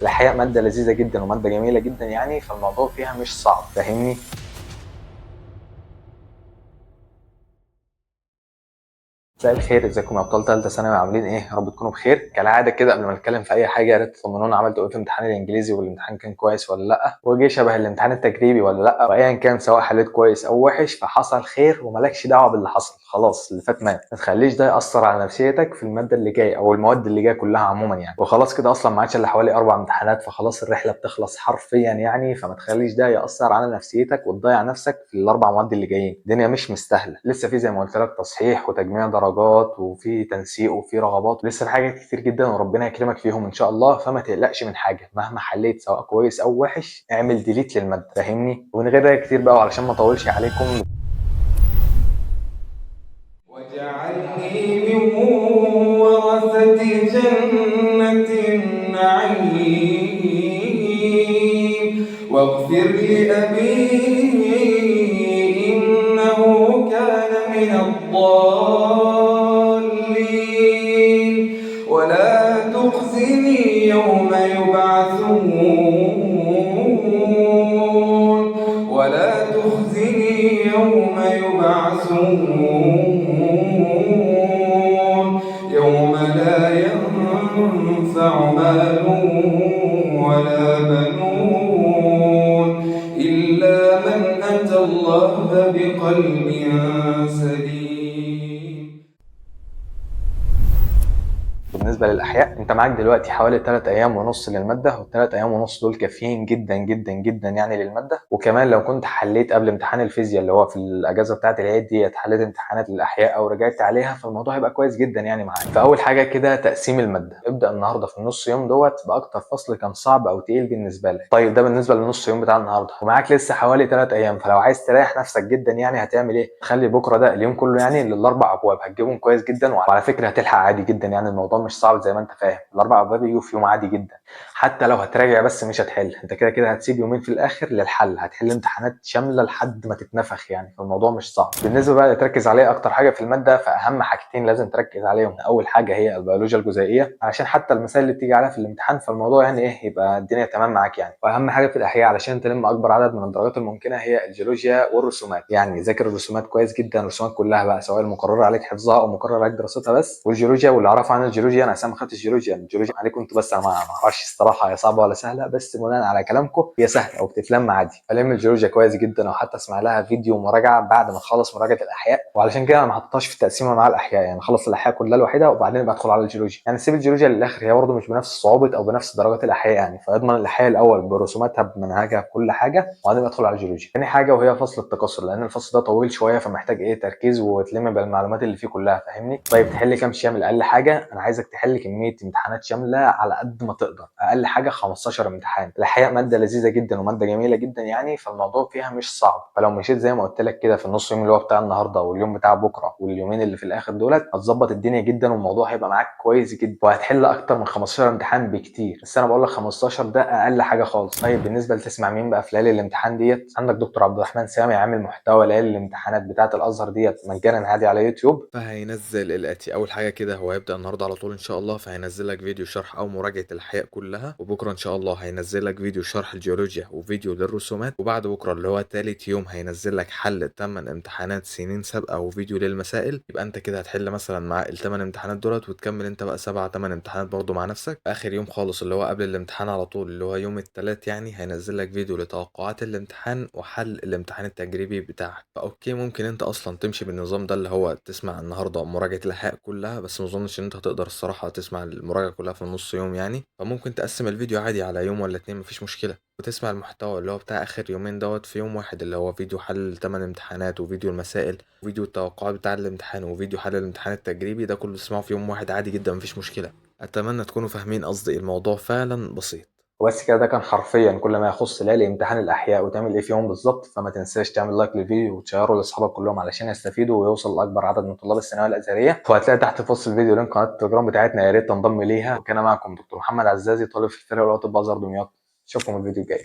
الاحياء مادة لذيذة جدا ومادة جميلة جدا يعني، فالموضوع فيها مش صعب، فاهمني؟ مساء الخير، ازيكم يا ابطال ثالثة ثانوي؟ عاملين ايه؟ يا رب تكونوا بخير. كالعادة كده قبل ما نتكلم في اي حاجة يا ريت تطمنونا عملتوا ايه في امتحان الانجليزي، والامتحان كان كويس ولا لا، وجه شبه الامتحان التجريبي ولا لا، وايا كان سواء حليت كويس او وحش فحصل خير ومالكش دعوه باللي حصل، خلاص اللي فات مات، ما تخليش ده ياثر على نفسيتك في المادة اللي جاية او المواد اللي جاية كلها عموما يعني. وخلاص كده اصلا ما عادش الا حوالي 4 امتحانات، فخلاص الرحلة بتخلص حرفيا يعني، فما تخليش ده ياثر على نفسيتك وتضيع نفسك في ال4 مواد اللي جايين. الدنيا مش مستاهلة، لسه في زي ما قلت لك تصحيح وتجميع درجات وفي تنسيق وفي رغبات، لسه في حاجات كتير جدا وربنا يكرمك فيهم ان شاء الله. فما تقلقش من حاجة مهما حليت سواء كويس او وحش، اعمل delete للمادة، فاهمني؟ ومن غير رأي كتير بقى وعلشان ما اطولش عليكم، واجعلني من ورثة جنة النعيم واغفر لأبي إنه كان من الضالين ولا تخزني يوم يبعثون ولا تخزني يوم يبعثون يوم لا ينفع مال ولا بنون إلا من أتى الله بقلب سليم. بالنسبة للأحياء أنت معاك دلوقتي حوالي 3 أيام ونص للمادة، وال3 أيام ونص دول كافيين جدا جدا جدا يعني للمادة. وكمان لو كنت حليت قبل امتحان الفيزياء اللي هو في الأجازة بتاعة العيد دي، حليت امتحانات الأحياء أو رجعت عليها، فالموضوع هيبقى كويس جدا يعني معاك. فأول حاجة كده تقسيم المادة، ابدأ النهاردة في النص يوم دوت بأكتر فصل كان صعب أو تقيل بالنسبة لك. طيب ده بالنسبة للنص يوم بتاع النهاردة، ومعاك لسه حوالي 3 أيام، فلو عايز تريح نفسك جدا يعني هتعمل إيه؟ خلي بكرة ده اليوم كله يعني لل4 أبواب، هتجيبهم كويس جدا، وعلى فكرة هتلحق عادي جدا يعني، الموضوع مش صعب زي ما انت فاهم. ال4 ابواب يجوا في يوم عادي جدا، حتى لو هتراجع بس مش هتحل، انت كده كده هتسيب يومين في الاخر للحل، هتحل امتحانات شاملة لحد ما تتنفخ يعني، فالموضوع مش صعب. بالنسبة بقى تركز عليه اكتر حاجة في المادة، فاهم حاجتين لازم تركز عليهم. اول حاجة هي البيولوجيا الجزيئيه، علشان حتى المسائل اللي بتيجي عليها في الامتحان فالموضوع يعني ايه، يبقى الدنيا تمام معاك يعني. واهم حاجة في الاحياء علشان تلم اكبر عدد من الدرجات الممكنة هي الجيولوجيا والرسومات، يعني ذاكر الرسومات كويس جدا، الرسومات كلها بقى سواء المقرر عليك حفظها او مقرر عليك دراستها بس. والجيولوجيا واللي اعرفه عن الجيولوجيا، انا اساسا ما خدتش الجيولوجيا، الجيولوجيا عليكم انتوا بس، انا ما اعرفش الصراحة هي صعبة ولا سهلة، بس بناء على كلامكم هي سهلة وبتتلم عادي. فلم الجيولوجيا كويس جدا، او حتى اسمع لها فيديو مراجعه بعد ما تخلص مراجعه الاحياء. وعلشان كده انا ما حطيتهاش في التقسيمه مع الاحياء، يعني خلص الاحياء كلها لوحدها وبعدين ابقى ادخل على الجيولوجيا، يعني سيب الجيولوجيا للاخر، هي برضه مش بنفس صعوبة او بنفس درجات الاحياء يعني، فاضمن الاحياء الاول برسوماتها بمنهجها بكل حاجة، وبعدين ادخل على الجيولوجيا. ثاني حاجة وهي فصل التكاثر، لان الفصل ده طويل شوية فمحتاج ايه، تركيز وتلم بالمعلومات اللي فيه كلها، فاهمني؟ طيب تحل كام شامل؟ اقل حاجة انا عايزك تحل كمية امتحانات شاملة على قد ما تقدر، اقل حاجة 15 امتحان. الاحياء مادة لذيذة جدا ومادة جميلة جدا يعني، فالموضوع فيها مش صعب. فلو مشيت زي ما قلت لك كده في النص يوم اللي هو بتاع النهارده واليوم بتاع بكره واليومين اللي في الاخر دولت، هتظبط الدنيا جدا والموضوع هيبقى معاك كويس جدا، وهتحل اكتر من 15 امتحان بكتير، بس انا بقول لك 15 ده اقل حاجة خالص. طيب بالنسبة لتسمع مين بقى في ليالي الامتحان ديت، عندك دكتور عبد الرحمن سامي عامل محتوى ليالي الامتحانات بتاعه الازهر ديت مجانا عادي على يوتيوب. فهينزل الاتي. اول حاجة كده هو هيبدا النهارده على طول ان شاء الله، فهينزل لك فيديو شرح او مراجعه الاحياء كلها، وبكره ان شاء الله هينزل لك فيديو شرح الجيولوجيا وفيديو للرسومات، وبعد بكره اللي هو تالت يوم هينزل لك حل 8 امتحانات سنين سابقه وفيديو للمسائل. يبقى انت كده هتحل مثلا مع ال8 امتحانات دولت، وتكمل انت بقى 7 8 امتحانات برضو مع نفسك. اخر يوم خالص اللي هو قبل الامتحان على طول اللي هو يوم التلات يعني، هينزل لك فيديو لتوقعات الامتحان وحل الامتحان التجريبي بتاعك. ف okay ممكن انت اصلا تمشي بالنظام ده اللي هو تسمع النهارده مراجعه الاحياء كلها، بس ما اظنش ان انت هتقدر الصراحة تسمع المراجعة كلها في النص يوم يعني، فممكن تقسم الفيديو عادي على يوم ولا 2 مفيش مشكلة، وتسمع المحتوى اللي هو بتاع اخر يومين دوت في يوم واحد، اللي هو فيديو حل 8 امتحانات وفيديو المسائل وفيديو التوقعات بتاع الامتحان وفيديو حل الامتحان التجريبي، ده كله تسمعه في يوم واحد عادي جدا مفيش مشكلة. اتمنى تكونوا فاهمين قصدي، الموضوع فعلا بسيط. وبس كده، ده كان حرفيا كل ما يخص ليالي امتحان الاحياء وتعمل ايه في يوم بالظبط. فما تنساش تعمل like للفيديو وتشيره لاصحابك كلهم علشان يستفيدوا ويوصل لاكبر عدد من طلاب الثانوية الازهريه. وهتلاقي تحت في وصف الفيديو link قناة التليجرام بتاعتنا، يا ريت تنضم ليها. وكان معكم دكتور محمد عزازي، طالب في الفرقة الاولى طب ازهر دمياط. اشوفكم الفيديو الجاي.